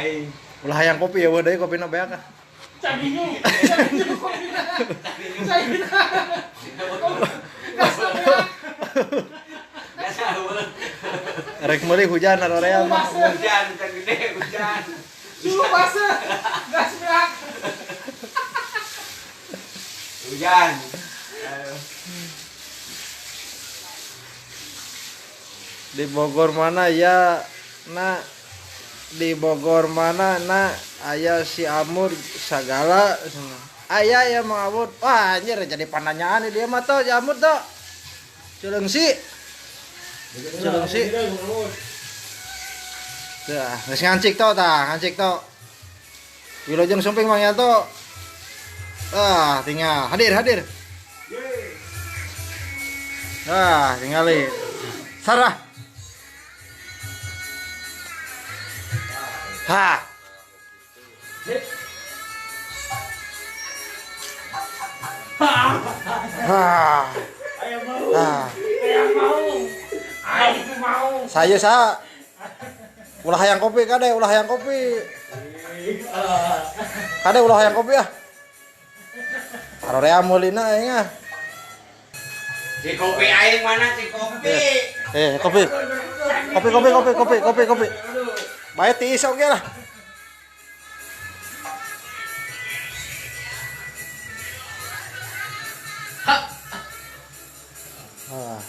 aing. Ulah hayang kopi ya eueuh deui kopina beak ah. Caginyu. Caginyu kopina. Caginyu. Gas beak. Gas eueuh. Rek meuli hujan arorea mah. Hujan hujan gede hujan. Suhu basah. Gas beak. Hujan. Di Bogor mana ya nak? Di Bogor mana nak? Ayah si Amur sagala. Ayah ya Mang Amur. Wah anjir jadi pananyaan dia mah tuh si Amur tuh. Cileungsi. Cileungsi. Tah, geus ngancik to tah, ngancik to. Wilujeng sumping Mang Yanto. Ah, tinggal hadir hadir. Ah, tinggali. Sarah. Ha. Ha. Ayam mau. Ayam mau. Ayam mau. Saya sa. Ulah hayang kopi kade, ulah hayang kopi. Kade ulah hayang kopi ah. Arorea meulina aing ah. Si kopi aing mana si kopi? Kopi. Kopi kopi kopi kopi kopi kopi. Bae tiis oge lah. Ah.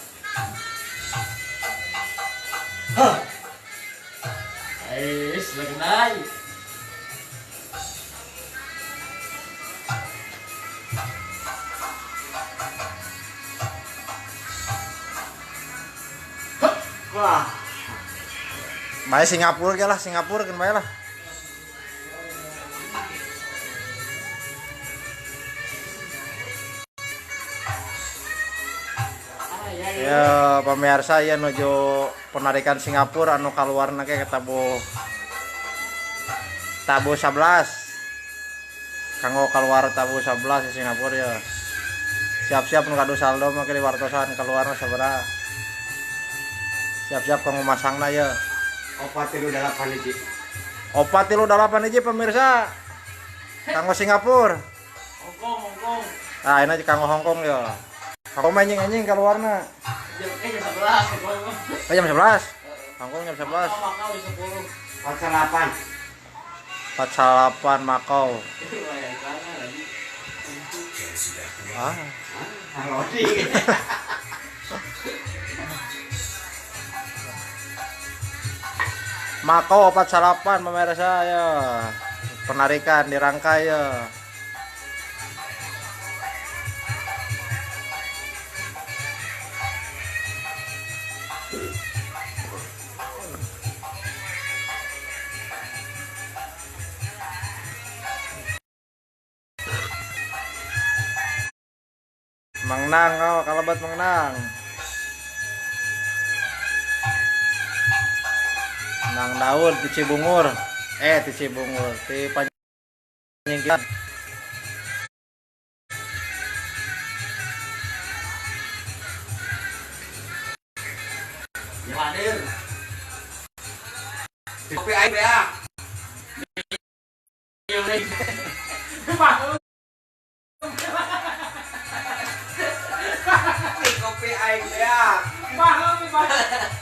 Ais, lagi naik. Wah. Bae Singapura ge lah, Singapura kan bae lah. Ya, pemirsa ya nuju penarikan Singapura anu kaluarna ge ke tabuh tabuh 11. Kanggo keluar tabuh 11 di Singapura ya. Siap-siap nu kadu saldo mah ke diwartosan keluarna sabaraha. Siap-siap kanggo masangna ya. 438 hiji. 438 hiji pemirsa. Kanggo Singapura. Hongkong, Hongkong. Nah, ini kanggo Hongkong ya. Hongkong anjing-anjing keluarna. Jam 11 Hongkong. Oh, jam 11. Hongkong jam 11. Makau jam 10. 48. 48 Makau. Ah. Loading. Makau 48 pemirsa ya. Penarikan dirangkai ya. Menang kau, kalabat menang. Nang Daud di Cibungur. Di Cibungur, di Panyingkiran. Ya hadir. Kopi aing beak. Kopi aing beak. Paham, paham.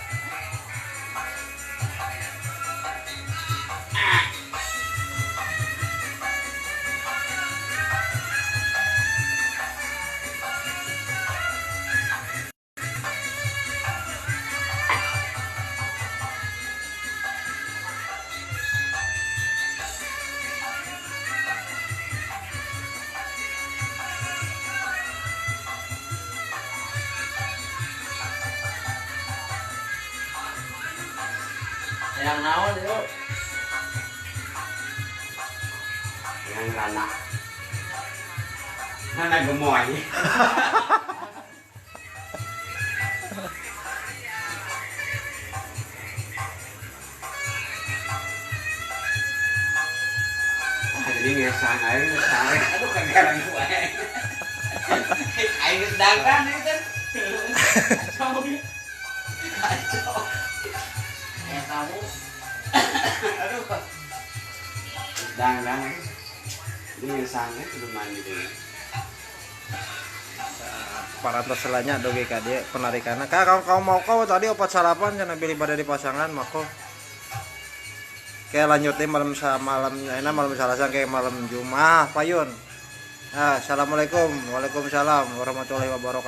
Yang naon yuk? Yang rana. Rana gemoy. Jadi ngesang aing ngesang. Aduh kagaran ku aing. Aing geus dangkan ieu teh. Kacau. Kacau. Kamu. Aduh. Dangdang. Ini ngesangnya sebelum mandi dulu. Parantos selanya doge ka dieu penarikanna. Ka kau mau kau tadi opat salapan cenah bilih bade di pasangan mako. Kayak lanjut deh malam malam enak malam Salasa kayak malam Jumat payun. Nah, assalamualaikum, waalaikumsalam warahmatullahi wabarakatuh.